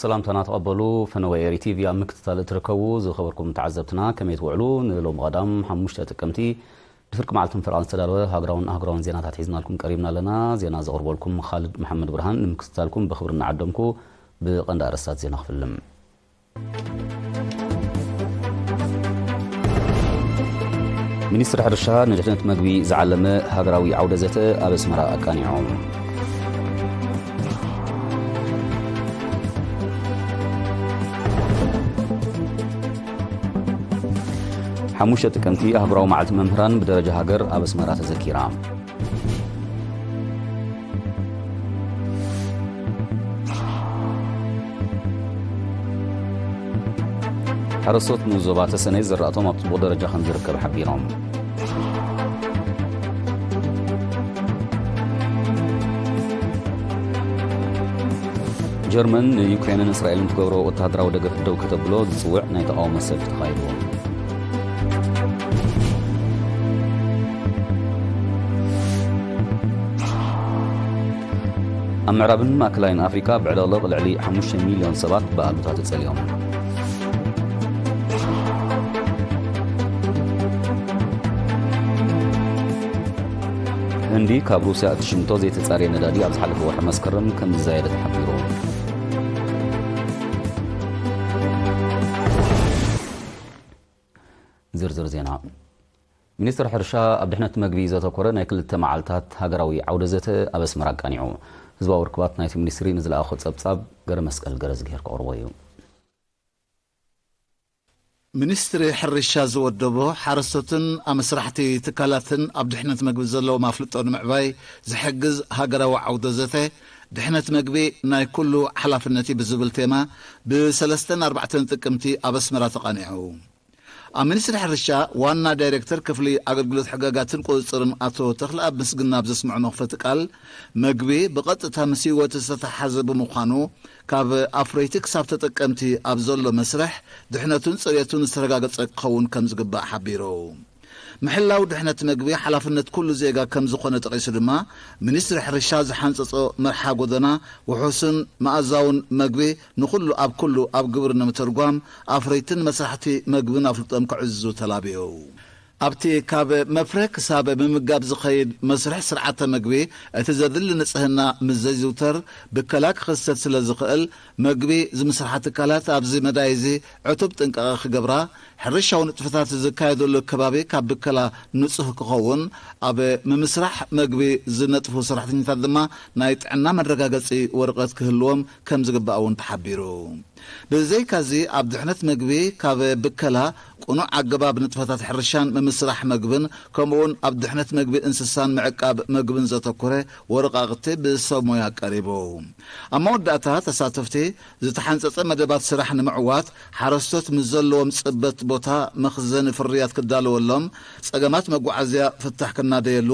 ሰላምታና ተቐበሉ። ፈነወ ኤሪ ቲቪ ኣብ ምክትታል እትርከቡ ዝኸበርኩም ተዓዘብትና ከመይ ትውዕሉ? ንሎሚ ቀዳም ሓሙሽተ ጥቅምቲ ብፍርቂ መዓልትን ፈረቓን ዝተዳለወ ሃገራውን ኣህጉራውን ዜናታት ሒዝናልኩም ቀሪብና ኣለና። ዜና ዘቕርበልኩም ኻልድ መሓመድ ብርሃን። ንምክትታልኩም ብኽብሪ እናዓደምኩ ብቐንዲ ኣርእስታት ዜና ክፍልም። ሚኒስትሪ ሕርሻ ንድሕነት መግቢ ዝዓለመ ሃገራዊ ዓውደ ዘተ ኣብ ኣስመራ ኣቃኒዖም። ሓሙሽተ ጥቅምቲ ኣህጉራዊ መዓልቲ መምህራን ብደረጃ ሃገር ኣብ ኣስመራ ተዘኪራ። ሓረስቶት ንዞባ ተሰነይ ዝራእቶም ኣብ ጽቡቕ ደረጃ ከም ዝርከብ ሓቢሮም። ጀርመን ንዩክሬንን እስራኤልን ትገብሮ ወተሃደራዊ ደገፍ ደው ከተብሎ ዝጽውዕ ናይ ተቓውሞ ሰልፊ ተኻይዱ። ኣብ ምዕራብን ማእከላይን ኣፍሪቃ ብዕልቕልቕ ልዕሊ ሓሙሽተ ሚልዮን ሰባት ብኣሉታ ተጸልዮም። ህንዲ ካብ ሩስያ እትሽምቶ ዘይተጻረየ ነዳዲ ኣብ ዝሓለፈ ወርሒ መስከረም ከም ዝዛየደ ተሓቢሩ። ዝርዝር ዜና። ሚኒስትሪ ሕርሻ ኣብ ድሕነት መግቢ ዘተኮረ ናይ ክልተ መዓልታት ሃገራዊ ዓውደ ዘተ ኣብ ኣስመራ ኣቃኒዑ። ህዝባዊ ርክባት ናይቲ ሚኒስትሪ ንዝለኣኾ ጸብጻብ ገረ መስቀል ገረዝግሄር ከቕርቦ እዩ። ሚኒስትሪ ሕርሻ ዝወደቦ ሓረስቶትን ኣመስራሕቲ ትካላትን ኣብ ድሕነት መግቢ ዘለዎም ኣፍልጦ ንምዕባይ ዝሕግዝ ሃገራዊ ዓውደ ዘተ ድሕነት መግቢ ናይ ኩሉ ሓላፍነት እዩ ብዝብል ቴማ ብሰለስተን ኣርባዕተን ጥቅምቲ ኣብ ኣስመራ ተቓኒዑ። ኣብ ሚኒስትሪ ሕርሻ ዋና ዳይሬክተር ክፍሊ ኣገልግሎት ሕጋጋትን ቁፅፅርን ኣቶ ተኽለኣብ ምስግና ኣብ ዘስምዖ መኽፈቲ ቃል፣ መግቢ ብቐጥታ ምስ ህይወት ዝተተሓሓዘ ብምዃኑ፣ ካብ ኣፍረይቲ ክሳብ ተጠቀምቲ ኣብ ዘሎ መስርሕ ድሕነቱን ፅሬቱን ዝተረጋገፀ ክኸውን ከም ዝግባእ ሓቢሩ። ምሕላው ድሕነት መግቢ ሓላፍነት ኩሉ ዜጋ ከም ዝኾነ ጠቒሱ ድማ፣ ሚኒስትሪ ሕርሻ ዝሓንፀፆ መርሓ ጎደና ውሑስን መኣዛውን መግቢ ንኹሉ ኣብ ኩሉ ኣብ ግብሪ ንምትርጓም ኣፍረይትን መስራሕቲ መግብን ኣፍልጦም ክዕዝዙ ተላብዩ። ኣብቲ ካብ መፍረ ክሳብ ምምጋብ ዝኸይድ መስርሕ ስርዓተ መግቢ፣ እቲ ዘድሊ ንጽህና ምስ ዘይዝውተር ብከላ ክኽሰት ስለ ዝኽእል፣ መግቢ ዝምስርሓ ትካላት ኣብዚ መዳይ እዚ ዕቱብ ጥንቃቐ ክገብራ፣ ሕርሻዊ ንጥፈታት ዝካየደሉ ከባቢ ካብ ብከላ ንጹህ ክኸውን፣ ኣብ ምምስራሕ መግቢ ዝነጥፉ ሰራሕተኛታት ድማ ናይ ጥዕና መረጋገጺ ወረቐት ክህልዎም ከም ዝግባእ እውን ተሓቢሩ። ብዘይካዚ፣ ኣብ ድሕነት መግቢ ካብ ብከላ፣ ቅኑዕ ኣገባብ ንጥፈታት ሕርሻን ምምስራሕ መግብን፣ ከምኡውን ኣብ ድሕነት መግቢ እንስሳን ምዕቃብ መግብን ዘተኮረ ወረቓቕቲ ብሰብ ሞያ ቀሪቡ። ኣብ መወዳእታ፣ ተሳተፍቲ ዝተሓንጸጸ መደባት ስራሕ ንምዕዋት፣ ሓረስቶት ምስ ዘለዎም ጽበት ቦታ መኽዘኒ ፍርያት ክዳለወሎም፣ ጸገማት መጓዓዝያ ፍታሕ ክናደየሉ፣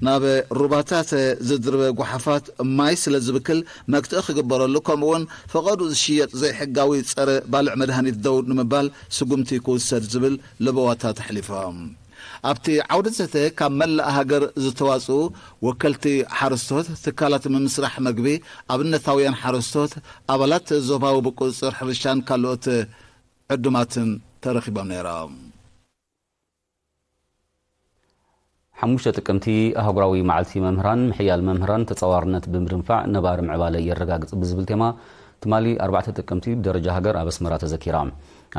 ናብ ሩባታት ዝድርበ ጓሓፋት ማይ ስለ ዝብክል መክትኢ ክግበረሉ፣ ከምኡውን ፈቐድኡ ዝሽየጥ ዘይሕጋዊ ጸረ ባልዕ መድሃኒት ደው ንምባል ስጉምቲ ክውሰድ ዝብል ለበዋታት ኣሕሊፎም። ኣብቲ ዓውደ ዘተ ካብ መላእ ሃገር ዝተዋጽኡ ወከልቲ ሓረስቶት፣ ትካላት ምምስራሕ መግቢ፣ ኣብነታውያን ሓረስቶት፣ ኣባላት ዞባዊ ቁጽጽር ሕርሻን ካልኦት ዕዱማትን ተረኺቦም ነይሮም። ሓሙሽተ ጥቅምቲ ኣህጉራዊ መዓልቲ መምህራን፣ ምሕያል መምህራን ተጻዋርነት ብምድንፋዕ ነባሪ ምዕባለ የረጋግጽ ብዝብል ቴማ፣ ትማሊ ኣርባዕተ ጥቅምቲ ብደረጃ ሃገር ኣብ ኣስመራ ተዘኪራ።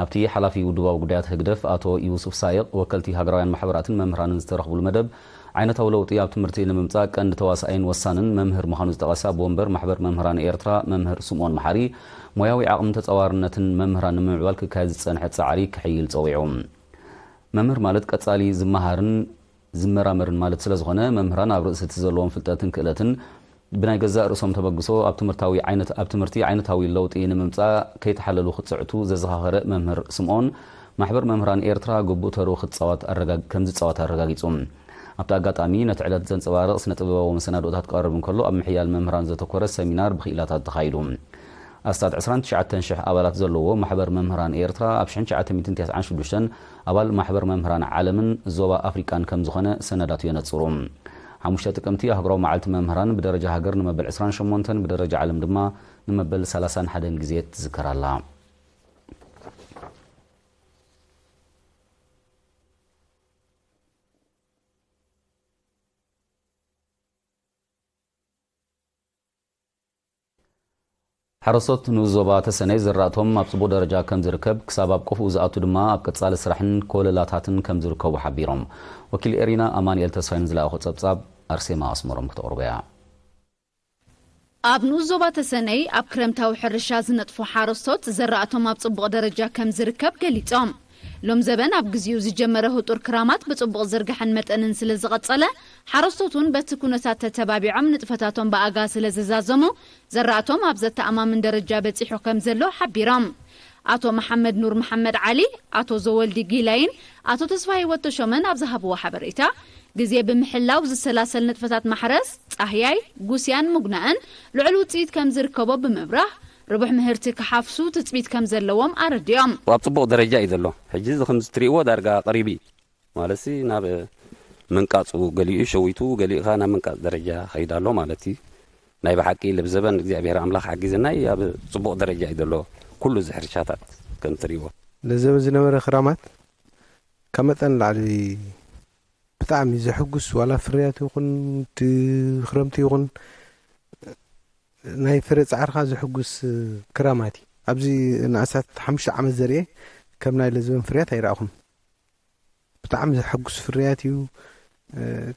ኣብቲ ሓላፊ ውድባዊ ጉዳያት ህግደፍ ኣቶ ዩሱፍ ሳይቕ፣ ወከልቲ ሃገራውያን ማሕበራትን መምህራንን ዝተረኽቡሉ መደብ፣ ዓይነታዊ ለውጢ ኣብ ትምህርቲ ንምምጻእ ቀንዲ ተዋሳኣይን ወሳንን መምህር ምዃኑ ዝጠቐሰ ኣቦ ወንበር ማሕበር መምህራን ኤርትራ መምህር ስምኦን መሓሪ፣ ሞያዊ ዓቕምን ተጻዋርነትን መምህራን ንምምዕባል ክካየድ ዝጸንሐ ጻዕሪ ክሕይል ጸዊዑ። መምህር ማለት ቀጻሊ ዝመሃርን ዝመራመርን ማለት ስለ ዝኾነ፣ መምህራን ኣብ ርእሲ እቲ ዘለዎም ፍልጠትን ክእለትን ብናይ ገዛእ ርእሶም ተበግሶ ኣብ ትምህርታዊ ዓይነት፣ ኣብ ትምህርቲ ዓይነታዊ ለውጢ ንምምጻእ ከይተሓለሉ ክጽዕቱ ዘዘኻኸረ መምህር ስምኦን፣ ማሕበር መምህራን ኤርትራ ግቡእ ተርኡ ክትጻወት ኣረጋግ-፣ ከም ዝጻወት ኣረጋጊጹ። ኣብቲ ኣጋጣሚ፣ ነቲ ዕለት ዘንጸባርቕ ስነ-ጥበባዊ መሰናድኦታት ክቐርብ እንከሎ፣ ኣብ ምሕያል መምህራን ዘተኮረ ሰሚናር ብክኢላታት ተኻይዱ። ኣስታት ዕስራን ትሽዓተን ሽሕ ኣባላት ዘለዎ ማሕበር መምህራን ኤርትራ፣ ኣብ ሽሕን ትሽዓተ ሚእትን ተስዓን ሽዱሽተን ኣባል ማሕበር መምህራን ዓለምን ዞባ ኣፍሪቃን ከም ዝኾነ ሰነዳቱ የነጽሩ። ሓሙሽተ ጥቅምቲ ኣህጉራዊ መዓልቲ መምህራን ብደረጃ ሃገር ንመበል ዕስራን ሸሞንተን፣ ብደረጃ ዓለም ድማ ንመበል ሰላሳን ሓደን ግዜ ትዝከር ኣላ። ሓረስቶት ንኡስ ዞባ ተሰነይ ዘራእቶም ኣብ ጽቡቕ ደረጃ ከም ዝርከብ፣ ክሳብ ኣብ ቆፍኡ ዝኣቱ ድማ ኣብ ቀጻሊ ስራሕን ኮለላታትን ከም ዝርከቡ ሓቢሮም። ወኪል ኤሪና ኣማኑኤል ተስፋይ ንዝለኣኾ ጸብጻብ ኣርሴማ ኣስመሮም ክተቕርቦ እያ። ኣብ ንኡስ ዞባ ተሰነይ ኣብ ክረምታዊ ሕርሻ ዝነጥፉ ሓረስቶት ዘራእቶም ኣብ ጽቡቕ ደረጃ ከም ዝርከብ ገሊጾም። ሎም ዘበን ኣብ ግዜኡ ዝጀመረ ህጡር ክራማት ብጽቡቕ ዝርግሐን መጠንን ስለ ዝቐጸለ፣ ሓረስቶት እውን በቲ ኩነታት ተተባቢዖም ንጥፈታቶም ብኣጋ ስለ ዝዛዘሙ፣ ዘራእቶም ኣብ ዘተኣማምን ደረጃ በጺሑ ከም ዘሎ ሓቢሮም። ኣቶ መሓመድ ኑር መሓመድ ዓሊ፣ ኣቶ ዘወልዲ ጊላይን ኣቶ ተስፋ ህይወት ተሾመን ኣብ ዝሃብዎ ሓበሬታ፣ ግዜ ብምሕላው ዝሰላሰል ንጥፈታት ማሕረስ፣ ጻህያይ፣ ጉስያን ምጉናእን ልዑል ውጽኢት ከም ዝርከቦ ብምብራህ፣ ርቡሕ ምህርቲ ክሓፍሱ ትጽቢት ከም ዘለዎም ኣረዲኦም። ኣብ ጽቡቕ ደረጃ እዩ ዘሎ። ሕጂ እዚ ከምዚ ትርእይዎ ዳርጋ ቀሪቡ እዩ። ማለትሲ ናብ ምንቃጹ ገሊኡ ሸዊቱ ገሊኡ ኸኣ ናብ ምንቃጽ ደረጃ ኸይድ ኣሎ ማለት እዩ። ናይ ብሓቂ ልብ ዘበን እግዚኣብሔር ኣምላኽ ሓጊዝና እዩ ኣብ ጽቡቕ ደረጃ እዩ ዘሎ ኩሉ እዚ ሕርሻታት ከም ትርእይዎ። ለዘበን ዝነበረ ክራማት ካብ መጠን ላዕሊ ብጣዕሚ ዘሕጉስ ዋላ ፍርያት ይኹን እቲ ክረምቲ ይኹን ናይ ፍረ ጻዕርኻ ዘሕጉስ ክራማት እዩ። ኣብዚ ንኣስታት ሓሙሽተ ዓመት ዘርኤ ከም ናይ ለዘበን ፍርያት ኣይረኣኹን። ብጣዕሚ ዘሐጉስ ፍርያት እዩ።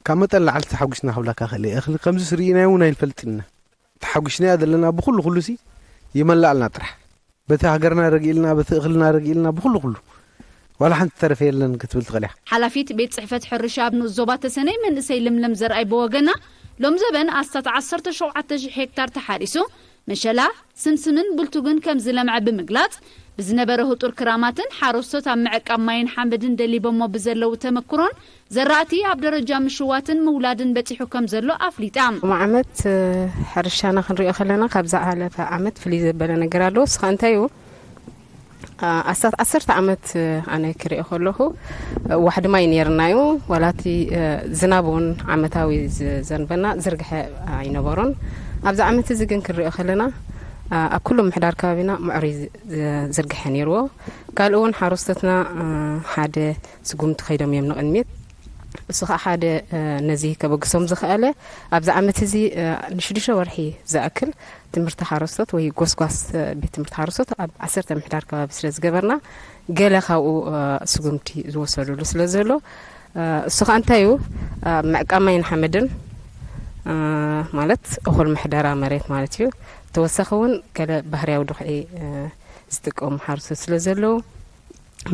ካብ መጠን ላዕሊ ተሓጒስና ክብላካ ክእል እየ። እኽሊ ከምዚ ስርኢናዮ እውን ኣይንፈልጥን ኢና። ተሓጒስናዮ ዘለና ብኹሉ ኩሉ ሲ ይመላእልና ጥራሕ። በቲ ሃገርና ረግኢልና፣ በቲ እኽልና ረግኢልና፣ ብኹሉ ኩሉ። ዋላ ሓንቲ ተረፈ የለን ክትብል ትኽእል ኢኻ። ሓላፊት ቤት ጽሕፈት ሕርሻ ኣብ ንኡስ ዞባ ተሰነይ መንእሰይ ልምለም ዘርኣይ ብወገና፣ ሎም ዘበን ኣስታት ዓሰርተ ሸውዓተ ሺሕ ሄክታር ተሓሪሱ፣ መሸላ፣ ስምስምን ብልቱግን ከም ዝለምዐ ብምግላጽ፣ ብዝነበረ ህጡር ክራማትን ሓረስቶት ኣብ ምዕቃብ ማይን ሓመድን ደሊቦሞ ብዘለዉ ተመክሮን ዘራእቲ ኣብ ደረጃ ምሽዋትን ምውላድን በጺሑ ከም ዘሎ ኣፍሊጣ። ሎም ዓመት፣ እ፣ ሕርሻና ክንሪኦ ከለና ካብ ዝሓለፈ ዓመት ፍልይ ዘበለ ነገር ኣለዎ። እሱ ኸኣ እንታይ እዩ? ኣ-፣ ኣስታት ዓሰርተ ዓመት፣ እ፣ ኣነ ክሪኦ ከለኹ፣ እ፣ ዋሕዲ ማይ ነይርና እዩ። ዋላ እቲ፣ እ፣ ዝናብ እውን ዓመታዊ ዝዘንበና ዝርግሐ ኣይነበሮን። ኣብዚ ዓመት እዚ ግን ክንሪኦ ከለና፣ ኣ-፣ ኣብ ኩሉ ምሕዳር ከባቢና ምዕሩይ ዝ-፣ ዝ-፣ ዝርግሐ ነይርዎ። ካልእ እውን ሓረስቶትና፣ እ፣ ሓደ ስጉምቲ ከይዶም እዮም ንቕድሚት። እሱ ኸዓ ሓደ፣ እ፣ ነዚ ከበግሶም ዝኸኣለ፣ ኣብዚ ዓመት እዚ፣ እ፣ ንሽዱሽተ ወርሒ ዝኣክል ትምህርቲ ሓረስቶት ወይ ጎስጓስ፣ እ፣ ቤት ትምህርቲ ሓረስቶት ኣብ ዓሰርተ ምሕዳር ከባቢ ስለ ዝገበርና፣ ገለ ካብኡ፣ እ፣ ስጉምቲ ዝወሰዱሉ ስለ ዘሎ፣ እ፣ እሱ ኸዓ እንታይ እዩ? እ፣ ምዕቃብ ማይን ሓመድን፣ እ፣ ማለት እኹል ምሕደራ መሬት ማለት እዩ። ተወሳኺ እውን ገለ ባህርያዊ ድኹዒ፣ እ፣ ዝጥቀሙ ሓረስቶት ስለ ዘለዉ፣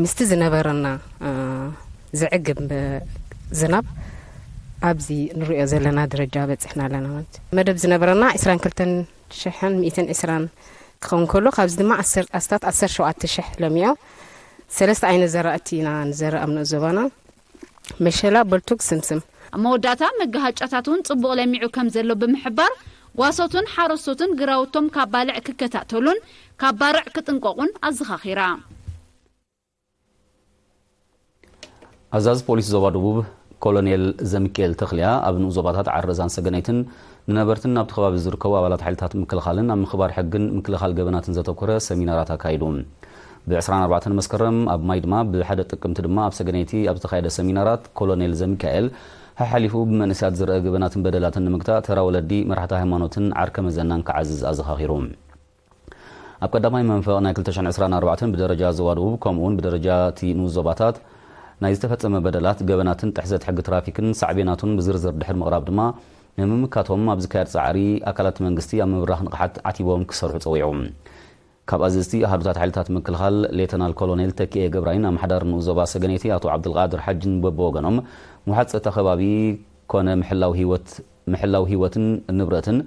ምስቲ ዝነበረና፣ እ፣ ዘዕግብ ዝናብ ኣብዚ ንሪኦ ዘለና ደረጃ በጺሕና ኣለና ማለት እዩ። መደብ ዝነበረና ዕስራን ክልተን ሽሕን ሚእትን ዕስራን ክኸውን ከሎ፣ ካብዚ ድማ ዓሰርተ፣ ኣስታት ዓሰርተ ሸውዓተ ሽሕ ለሚዑ። ሰለስተ ዓይነት ዘራእቲ ኢና ንዘርእ ኣብ ንኡስ ዞባና፣ መሸላ፣ በልቱግ፣ ስምስም። ኣብ መወዳእታ መጋሃጫታት እውን ጽቡቕ ለሚዑ ከም ዘሎ ብምሕባር፣ ጓሶትን ሓረስቶትን ግራውቶም ካብ ባልዕ ክከታተሉን ካብ ባርዕ ክጥንቀቑን ኣዘኻኺራ። ኣዛዚ ፖሊስ ዞባ ደቡብ ኮሎኔል ዘሚካኤል ተኽልያ ኣብ ንኡስ ዞባታት ዓረዛን ሰገነይትን ንነበርትን ኣብቲ ከባቢ ዝርከቡ ኣባላት ሓይልታት ምክልኻልን ኣብ ምኽባር ሕግን ምክልኻል ገበናትን ዘተኮረ ሰሚናራት ኣካይዱ። ብ ዕስራን ኣርባዕተን መስከረም ኣብ ማይድማ፣ ብሓደ ጥቅምቲ ድማ ኣብ ሰገነይቲ ኣብ ዝተኻየደ ሰሚናራት ኮሎኔል ዘሚካኤል ሓሓሊፉ ብመንእሰያት ዝረአ ገበናትን በደላትን ንምግታእ ተራ ወለዲ፣ መራሕቲ ሃይማኖትን ዓርከ መዘናን ክዓዝዝ ኣዘኻኺሩ። ኣብ ቀዳማይ መንፈቕ ናይ ክልተ ሽሕን ዕስራን ኣርባዕተን ብደረጃ ዞባ ደቡብ፣ ከምኡ'ውን ብደረጃ እቲ ንኡስ ዞባታት ናይ ዝተፈጸመ በደላት፣ ገበናትን ጥሕሰት ሕጊ ትራፊክን ሳዕቤናቱን ብዝርዝር ድሕሪ ምቕራብ ድማ፣ ንምምካቶም ኣብ ዝካየድ ጻዕሪ ኣካላት መንግስቲ ኣብ ምብራኽ ንቕሓት ዓቲቦም ክሰርሑ ጸዊዑ። ካብ ኣዘዝቲ ኣሃዱታት ሓይልታት ምክልኻል ሌተናል ኮሎኔል ተኪኤ ገብራይን ኣመሓዳሪ ንኡስ ዞባ ሰገነይቲ ኣቶ ዓብዱልቃድር ሓጅን በብወገኖም፣ ምውሓድ ጸጥታ ከባቢ ኮነ ምሕላው ህይወት ምሕላው ህይወትን ንብረትን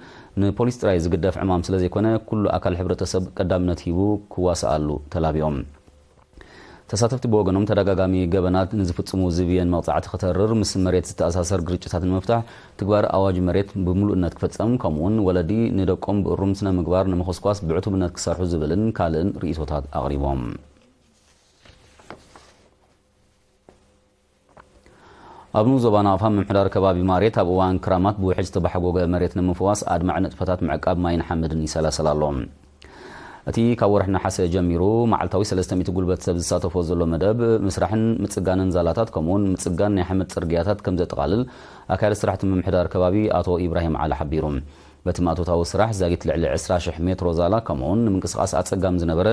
ንፖሊስ ጥራይ ዝግደፍ ዕማም ስለ ዘይኮነ፣ ኩሉ ኣካል ሕብረተሰብ ቀዳምነት ሂቡ ክዋስኣሉ ተላቢዮም። ተሳተፍቲ ብወገኖም፣ ተደጋጋሚ ገበናት ንዝፍጽሙ ዝብየን መቕጻዕቲ ክተርር፣ ምስ መሬት ዝተኣሳሰር ግርጭታት ንምፍታሕ ትግባረ ኣዋጅ መሬት ብምሉእነት ክፍጸም፣ ከምኡ'ውን ወለዲ ንደቆም ብእሩም ስነ ምግባር ንምኹስኳስ ብዕቱብነት ክሰርሑ ዝብልን ካልእን ርእይቶታት ኣቕሪቦም። ኣብ ንኡስ ዞባ ናቕፋ ምምሕዳር ከባቢ ማሬት ኣብ እዋን ክራማት ብውሕጅ ዝተባሕጎገ መሬት ንምፍዋስ ኣድማዒ ንጥፈታት ምዕቃብ ማይን ሓመድን ይሰላሰል ኣሎ። እቲ ካብ ወርሒ ነሓሰ ጀሚሩ መዓልታዊ ሰለስተ ሚእቲ ጉልበት ሰብ ዝሳተፎ ዘሎ መደብ ምስራሕን ምጽጋንን ዛላታት ከምኡውን ምጽጋን ናይ ሓመድ ጽርግያታት ከም ዘጠቓልል ኣካያዲ ስራሕቲ ምምሕዳር ከባቢ ኣቶ ኢብራሂም ዓሊ ሓቢሩ። በቲ ማእቶታዊ ስራሕ ዛጊት ልዕሊ ዕስራ ሽሕ ሜትሮ ዛላ ከምኡውን ንምንቅስቓስ ኣጸጋሚ ዝነበረ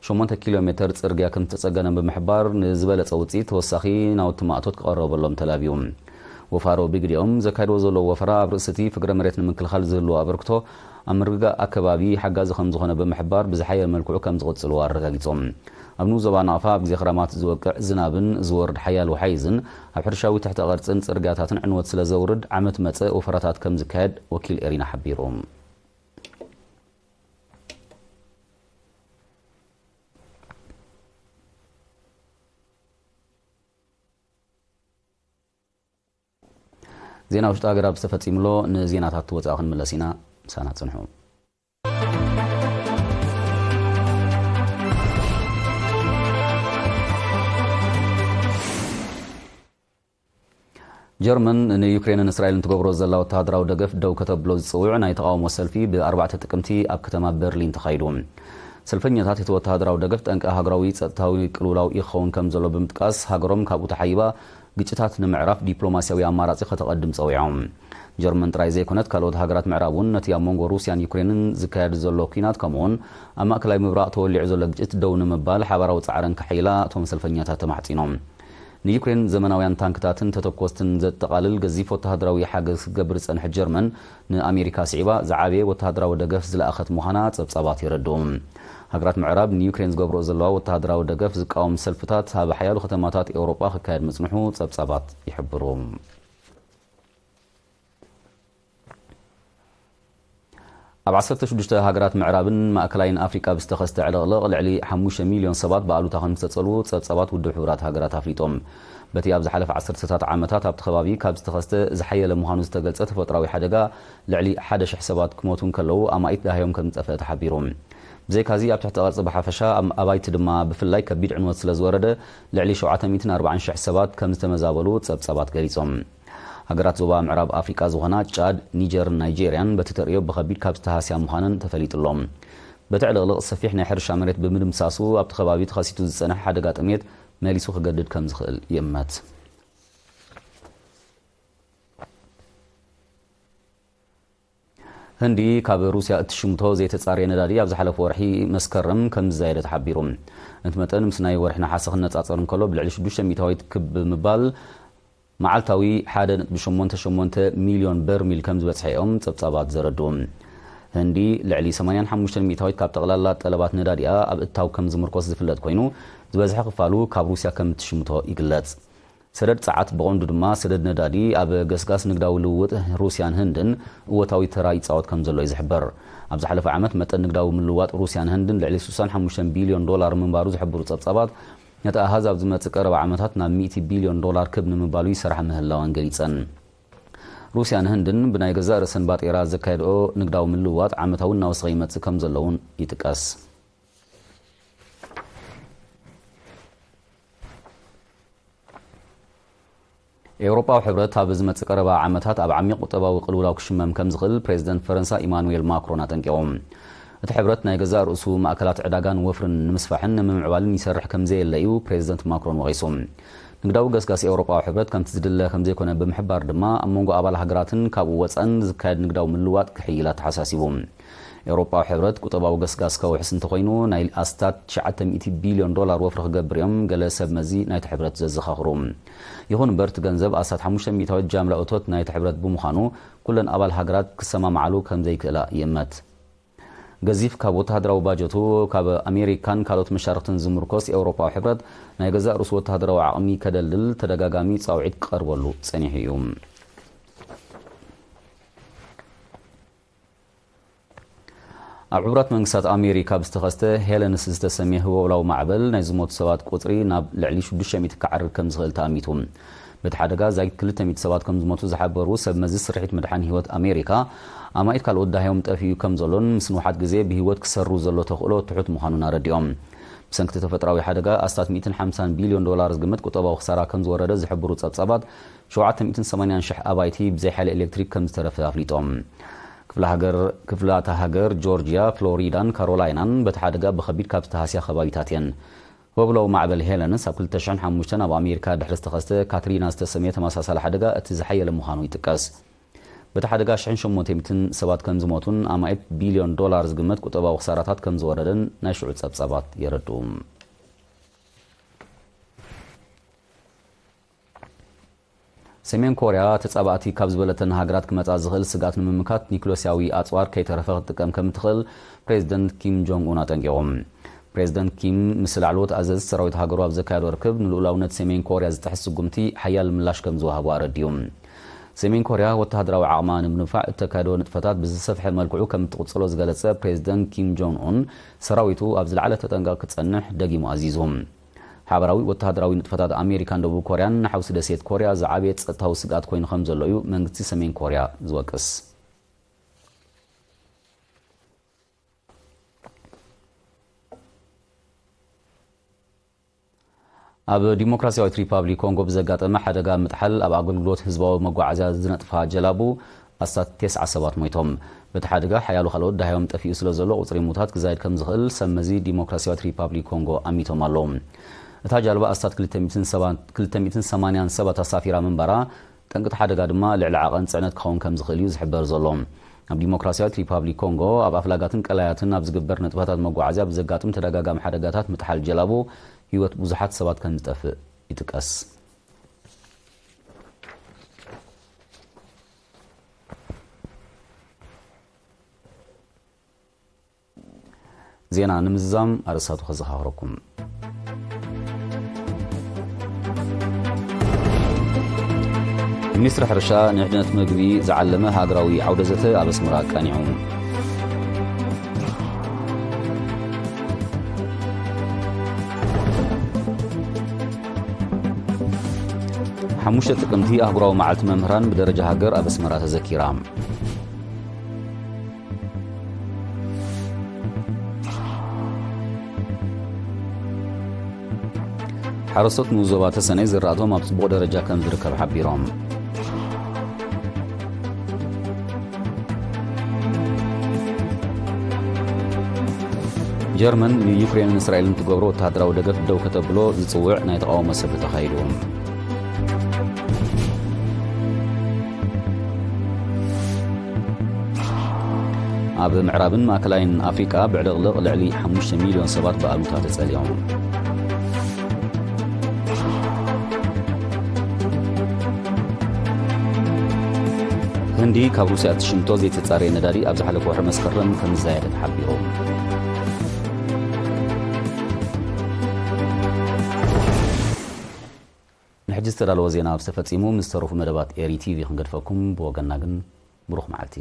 ሸሞንተ ኪሎ ሜተር ጽርግያ ከም ዝተጸገነ ብምሕባር ንዝበለጸ ውጽኢት ተወሳኺ ናውቲ ማእቶት ክቐረበሎም ተላብዩ። ወፋሮ ብግዲኦም ዘካይድዎ ዘለዉ ወፈራ ኣብ ርእሲ እቲ ፍግረ መሬት ንምክልኻል ዝህልዎ ኣበርክቶ ኣብ ምርግጋእ ኣከባቢ ሓጋዚ ከም ዝኾነ ብምሕባር ብዝሓየለ መልክዑ ከም ዝቕጽልዎ ኣረጋጊጾም። ኣብ ንኡስ ዞባ ናቕፋ ኣብ ግዜ ክራማት ዝወቅዕ ዝናብን ዝወርድ ሓያል ወሓይዝን ኣብ ሕርሻዊ ትሕተ ቅርጽን ጽርግያታትን ዕንወት ስለ ዘውርድ ዓመት መጸ ወፈራታት ከም ዝካየድ ወኪል ኤሪና ሓቢሩ። ዜና ውሽጢ ሃገር ኣብ ዝተፈጺሙሎ ንዜናታት ወጻኢ ክንምለስ ኢና። ምሳና ጽንሑ። ጀርመን ንዩክሬንን እስራኤልን ትገብሮ ዘላ ወተሃደራዊ ደገፍ ደው ከተብሎ ዝጽውዕ ናይ ተቓውሞ ሰልፊ ብ ኣርባዕተ ጥቅምቲ ኣብ ከተማ በርሊን ተኻይዱ። ሰልፈኛታት እቲ ወተሃደራዊ ደገፍ ጠንቂ ሃገራዊ ጸጥታዊ ቅልውላው ይኸውን ከም ዘሎ ብምጥቃስ ሃገሮም ካብኡ ተሓይባ ግጭታት ንምዕራፍ ዲፕሎማሲያዊ ኣማራጺ ከተቐድም ጸዊዖም። ጀርመን ጥራይ ዘይኮነት ካልኦት ሃገራት ምዕራብ እውን ነቲ ኣብ መንጎ ሩስያን ዩክሬንን ዝካየድ ዘሎ ኲናት ከምኡውን ኣብ ማእከላይ ምብራቕ ተወሊዑ ዘሎ ግጭት ደው ንምባል ሓባራዊ ጻዕረን ከሐይላ እቶም ሰልፈኛታት ተማሕጺኖም። ንዩክሬን ዘመናውያን ታንክታትን ተተኮስትን ዘጠቓልል ገዚፍ ወተሃደራዊ ሓገዝ ክትገብር ዝጸንሐት ጀርመን ንኣሜሪካ ስዒባ ዝዓበየ ወተሃደራዊ ደገፍ ዝለኣኸት ምዃና ጸብጻባት የረድኡ። ሃገራት ምዕራብ ንዩክሬን ዝገብርኦ ዘለዋ ወተሃደራዊ ደገፍ ዝቃወም ሰልፍታት ኣብ ሓያሎ ከተማታት ኤውሮጳ ክካየድ ምጽንሑ ጸብጻባት ይሕብሩ። ኣብ ዓሰርተ ሽዱሽተ ሃገራት ምዕራብን ማእከላይን ኣፍሪቃ ብዝተኸስተ ዕልቕልቕ ልዕሊ ሓሙሽተ ሚልዮን ሰባት ብኣሉታ ከም ዝተጸልዉ ጸብጻባት ውድብ ሕቡራት ሃገራት ኣፍሊጦም። በቲ ኣብ ዝሓለፈ ዓሰርተታት ዓመታት ኣብቲ ከባቢ ካብ ዝተኸስተ ዝሓየለ ምዃኑ ዝተገልጸ ተፈጥራዊ ሓደጋ ልዕሊ ሓደ ሽሕ ሰባት ክሞቱ እንከለዉ ኣማኢት ደሃዮም ከም ዝጠፍአ ተሓቢሩ። ብዘይካዚ ኣብ ትሕተ ቅርጺ ብሓፈሻ ኣብ ኣባይቲ ድማ ብፍላይ ከቢድ ዕንወት ስለ ዝወረደ ልዕሊ ሸውዓተ ሚእትን ኣርባዓን ሽሕ ሰባት ከም ዝተመዛበሉ ጸብጻባት ገሊጾም። ሃገራት ዞባ ምዕራብ ኣፍሪቃ ዝኾና ጫድ፣ ኒጀርን ናይጄርያን በቲ ተርእዮ ብኸቢድ ካብ ዝተሃስያ ምዃነን ተፈሊጡ ኣሎ። በቲ ዕልቕልቕ ሰፊሕ ናይ ሕርሻ መሬት ብምድምሳሱ ኣብቲ ከባቢ ተኸሲቱ ዝጸንሐ ሓደጋ ጥሜት መሊሱ ክገድድ ከም ዝኽእል ይእመት። ህንዲ ካብ ሩስያ እትሽምቶ ዘይተጻረየ ነዳዲ ኣብ ዝሓለፈ ወርሒ መስከረም ከም ዝዛየደ ተሓቢሩ። እቲ መጠን ምስ ናይ ወርሒ ነሓሰ ክነጻጸር እንከሎ ብልዕሊ ሽዱሽተ ሚእታዊት ክብ ብምባል መዓልታዊ ሓደ ነጥቢ ሸሞንተ ሸሞንተ ሚልዮን በርሚል ከም ዝበጽሐ እዮም ጸብጻባት ዘረድኡ። ህንዲ ልዕሊ ሰማንያን ሓሙሽተን ሚእታዊት ካብ ጠቕላላ ጠለባት ነዳዲኣ ኣብ እታው ከም ዝምርኮስ ዝፍለጥ ኮይኑ፣ ዝበዝሐ ክፋሉ ካብ ሩስያ ከም እትሽምቶ ይግለጽ። ሰደድ ጸዓት ብቐንዱ ድማ ሰደድ ነዳዲ ኣብ ገስጋስ ንግዳዊ ልውውጥ ሩስያን ህንድን እወታዊ ተራ ይጻወት ከም ዘሎ እዩ ዝሕበር። ኣብ ዝሓለፈ ዓመት መጠን ንግዳዊ ምልውዋጥ ሩስያን ህንድን ልዕሊ ስሳን ሓሙሽተን ቢልዮን ዶላር ምንባሩ ዝሕብሩ ጸብጻባት፣ ነቲ ኣሃዝ ኣብ ዝመጽእ ቀረባ ዓመታት ናብ ሚእቲ ቢልዮን ዶላር ክብ ንምባሉ ይሰርሓ ምህላወን ገሊጸን። ሩስያን ህንድን ብናይ ገዛእ ርእሰን ባጤራ ዘካየድኦ ንግዳዊ ምልውዋጥ ዓመታዊ እናወሰኸ ይመጽእ ከም ዘሎ እውን ይጥቀስ። ኤውሮጳዊ ሕብረት ኣብ ዝመጽእ ቀረባ ዓመታት ኣብ ዓሚቕ ቁጠባዊ ቅልውላው ክሽመም ከም ዝኽእል ፕሬዚደንት ፈረንሳ ኢማኑኤል ማክሮን ኣጠንቂቖም። እቲ ሕብረት ናይ ገዛእ ርእሱ ማእከላት ዕዳጋን ወፍርን ንምስፋሕን ንምምዕባልን ይሰርሕ ከም ዘየለ እዩ ፕሬዚደንት ማክሮን ወቒሱ። ንግዳዊ ገስጋስ ኤውሮጳዊ ሕብረት ከምቲ ዝድለ ከም ዘይኮነ ብምሕባር ድማ ኣብ መንጎ ኣባል ሃገራትን ካብኡ ወጻእን ዝካየድ ንግዳዊ ምልውዋጥ ክሕይል ኣተሓሳሲቡ። ኤውሮጳዊ ሕብረት ቁጠባዊ ገስጋስ ከውሕስ እንተኾይኑ ናይ ኣስታት ትሽዓተ ሚእቲ ቢልዮን ዶላር ወፍሪ ክገብር እዮም ገለ ሰብ መዚ ናይቲ ሕብረት ዘዘኻኽሩ። ይኹን እምበር እቲ ገንዘብ ኣስታት ሓሙሽተ ሚእታዊት ጃምላ እቶት ናይቲ ሕብረት ብምዃኑ ኩለን ኣባል ሃገራት ክሰማምዓሉ ከም ዘይክእላ ይእመት። ገዚፍ ካብ ወተሃደራዊ ባጀቱ ካብ ኣሜሪካን ካልኦት መሻርክትን ዝምርኮስ ኤውሮጳዊ ሕብረት ናይ ገዛእ ርእሱ ወተሃደራዊ ዓቕሚ ከደልድል ተደጋጋሚ ጻውዒት ክቐርበሉ ጸኒሑ እዩ። ኣብ ሕቡራት መንግስታት ኣሜሪካ ብዝተኸስተ ሄለንስ ዝተሰምየ ህቦብላዊ ማዕበል ናይ ዝሞቱ ሰባት ቁጽሪ ናብ ልዕሊ ሽዱሽተ ሚእቲ ክዓርግ ከም ዝኽእል ተኣሚቱ። በቲ ሓደጋ ዛጊት ክልተ ሚእቲ ሰባት ከም ዝሞቱ ዝሓበሩ ሰብ መዚ ስርሒት ምድሓን ህይወት ኣሜሪካ፣ ኣማኢት ካልኦት ደሃዮም ጠፊኡ ከም ዘሎን ምስ ንውሓት ግዜ ብህይወት ክሰሩ ዘሎ ተኽእሎ ትሑት ምዃኑን ኣረዲኦም። ብሰንኪ እቲ ተፈጥሮኣዊ ሓደጋ ኣስታት ሚእትን ሓምሳን ቢልዮን ዶላር ዝግመት ቁጠባዊ ክሳራ ከም ዝወረደ ዝሕብሩ ጸብጻባት፣ ሸውዓተ ሚእትን ሰማንያን ሽሕ ኣባይቲ ብዘይ ሓይሊ ኤሌክትሪክ ከም ዝተረፈ ኣፍሊጦም። ክፍለ ሃገር፣ ክፍላተ ሃገር ጆርጅያ፣ ፍሎሪዳን ካሮላይናን በቲ ሓደጋ ብኸቢድ ካብ ዝተሃስያ ከባቢታት እየን። ህቦብላዊ ማዕበል ሄለንስ ኣብ ክልተ ሽሕን ሓሙሽተን ኣብ ኣሜሪካ ድሕሪ ዝተኸስተ ካትሪና ዝተሰምየ ተመሳሳሊ ሓደጋ እቲ ዝሓየለ ምዃኑ ይጥቀስ። በቲ ሓደጋ ሽሕን ሸሞንተ ሚእትን ሰባት ከም ዝሞቱን ኣማኢት ቢልዮን ዶላር ዝግመት ቁጠባዊ ክሳራታት ከም ዝወረደን ናይ ሽዑ ጸብጻባት የረድኡ። ሰሜን ኮርያ ተጻባእቲ ካብ ዝበለተን ሃገራት ክመጻ ዝኽእል ስግኣት ንምምካት ኒክሎስያዊ ኣጽዋር ከይተረፈ ክትጥቀም ከም እትኽእል ፕሬዚደንት ኪም ጆንግ ኡን ኣጠንቂቖም። ፕሬዚደንት ኪም ምስ ላዕለዎት ኣዘዝቲ ሰራዊት ሃገሩ ኣብ ዘካየዶ ርክብ፣ ንልኡላውነት ሰሜን ኮርያ ዝጥሕስ ስጉምቲ ሓያል ምላሽ ከም ዝወሃቡ ኣረዲኡ። ሰሜን ኮርያ ወተሃደራዊ ዓቕማ ንምድንፋዕ እተካየዶ ንጥፈታት ብዝሰፍሐ መልክዑ ከም እትቕጽሎ ዝገለጸ ፕሬዚደንት ኪም ጆንግ ኡን፣ ሰራዊቱ ኣብ ዝለዓለ ተጠንቀቕ ክጸንሕ ደጊሙ ኣዚዙ። ሓባራዊ ወተሃደራዊ ንጥፈታት ኣሜሪካን ደቡብ ኮርያን ንሓውሲ ደሴት ኮርያ ዝዓበየ ጸጥታዊ ስግኣት ኮይኑ ከም ዘሎ እዩ መንግስቲ ሰሜን ኮርያ ዝወቅስ። ኣብ ዲሞክራሲያዊት ሪፓብሊክ ኮንጎ ብዘጋጠመ ሓደጋ ምጥሓል ኣብ ኣገልግሎት ህዝባዊ መጓዓዝያ ዝነጥፋ ጀላቡ ኣስታት ተስዓ ሰባት ሞይቶም። በቲ ሓደጋ ሓያሎ ካልኦት ደሃዮም ጠፊኡ ስለ ዘሎ፣ ቁጽሪ ሙታት ክዛይድ ከም ዝኽእል ሰብ መዚ ዲሞክራሲያዊት ሪፓብሊክ ኮንጎ ኣሚቶም ኣለዉ። እታ ጃልባ ኣስታት ክልተ ሚእትን ሰማንያን ሰባት ኣሳፊራ ምንባራ፣ ጠንቂ እቲ ሓደጋ ድማ ልዕሊ ዓቐን ጽዕነት ክኸውን ከም ዝኽእል እዩ ዝሕበር ዘሎ። ኣብ ዲሞክራሲያዊት ሪፓብሊክ ኮንጎ፣ ኣብ ኣፍላጋትን ቀላያትን ኣብ ዝግበር ንጥፈታት መጓዓዝያ ብዘጋጥም ተደጋጋሚ ሓደጋታት ምጥሓል ጀላቡ፣ ህይወት ብዙሓት ሰባት ከም ዝጠፍእ ይጥቀስ። ዜና ንምዝዛም ኣርእስታቱ ከዘኻኽረኩም። ሚኒስትሪ ሕርሻ ንድሕነት ምግቢ ዝዓለመ ሃገራዊ ዓውደ ዘተ ኣብ ኣስመራ ኣቃኒዑ። ሓሙሽተ ጥቅምቲ ኣህጉራዊ መዓልቲ መምህራን ብደረጃ ሃገር ኣብ ኣስመራ ተዘኪራ። ሓረስቶት ንኡስ ዞባ ተሰነይ ዝራእቶም ኣብ ጽቡቕ ደረጃ ከም ዝርከብ ሓቢሮም። ጀርመን ንዩክሬንን እስራኤልን ትገብሮ ወተሃደራዊ ደገፍ ደው ከተብሎ ዝጽውዕ ናይ ተቓውሞ ሰልፊ ተኻይዱ። ኣብ ምዕራብን ማእከላይን ኣፍሪቃ ብዕልቕልቕ ልዕሊ ሓሙሽተ ሚልዮን ሰባት ብኣሉታ ተጸሊኦም። ህንዲ ካብ ሩስያ እትሽምቶ ዘይተጻረየ ነዳዲ ኣብ ዝሓለፈ ወርሒ መስከረም ከም ዝዛየደ ተሓቢሩ። ንሕጂ ዝተዳለወ ዜና ኣብዚ ተፈጺሙ። ምስ ዝተረፉ መደባት ኤሪ ቲቪ ክንገድፈኩም፣ ብወገንና ግን ብሩኽ መዓልቲ።